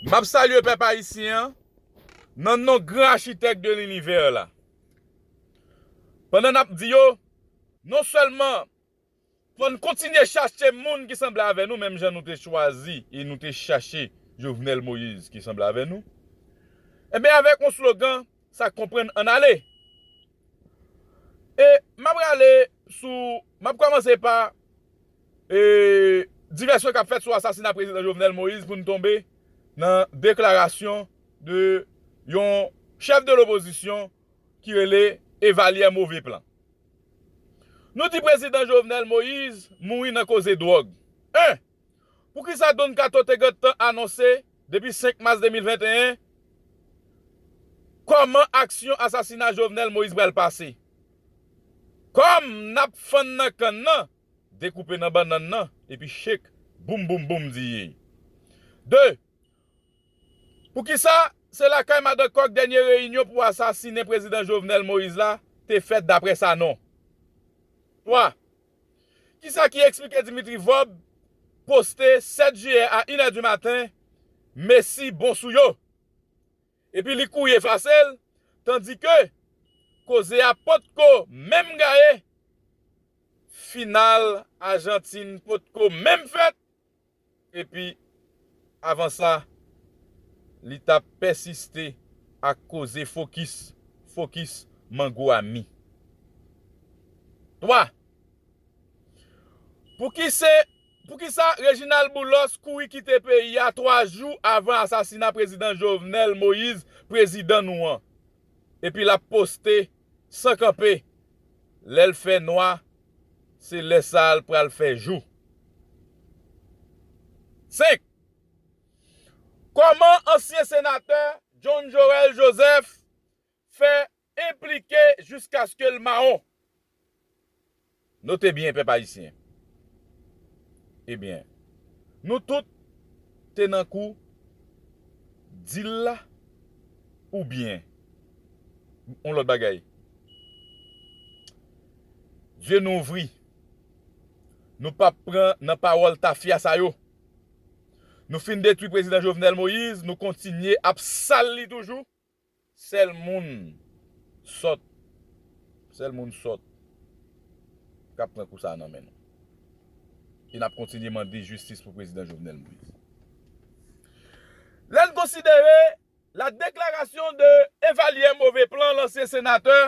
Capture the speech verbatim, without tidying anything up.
M ap salye pèp ayisyen an nan non gran achitèk de linivè la. Pandan n ap di yo, non sèlman fò n kontinye chache moun ki sanble avè nou, menm jan nou te chwazi e nou te chache Jovenel Moïse ki sanble avè nou, enben, avèk yon slogan, sa k konprann ann ale. E m ap rale sou, m ap kòmanse pa e, divèsyon k ap fèt sou asasina prezidan Jovenel Moïse pou n tonbe nan deklarasyon de yon chèf de lopozisyon ki rele Evalye Move Plan. Nou di prezidan Jovenel Moïse mouri nan koze dwòg. En, poukisa Don Kato te gentan anonse depi senk mas de mil venteyen kòman aksyon asasina Jovenel Moïse pral pase? Kòm n ap fann nan kann nan, dekoupe nan bannann nan, epi chek, boum, boum, boum, di ye. De, poukisa se lakay Madan Kòk dènye reyinyon pou asasinen prezidan Jovenel Moïse la te fèt daprè Sanon? Twa, kisa ki eksplike Dimitri Vorbe poste sèt jiyè a inè di maten, Messi bon sou yo? Epi li kouri efase l, tandike koze a potko menm gaye, final Ajantin potko menm fèt, epi avan sa, li t ap pèsiste ak koze fokis, fokis mango a mi. Twa, Pouki se, poukisa Reginald Boulos kouri kite peyi a twa jou avan asasina prezidan Jovenel Moïse, prezidan nou an? Epi l ap poste san kanpe, lè l fè nwa, se lè sa a l pral fè jou. Senk, kòman ansyen senatè John Joël Joseph fè enplike jiskaske l mawon? Note byen, pèp ayisyen. Ebyen, nou tout te nan kou dil la, oubyen yon lòt bagay? Zye nou ouvri. Nou p ap pran nan pawòl tafya sa yo. Nou fin detwi prezidan Jovenel Moïse, nou kontinye ap sal li toujou. Sèl moun sòt, sèl moun sòt k ap pran kou sa a nan men nou. E n ap kontinye mande jistis pou prezidan Jovenel Moïse. Lè n konsidere la déclaration de Evalière Mauvais Plan, lansyen senatè,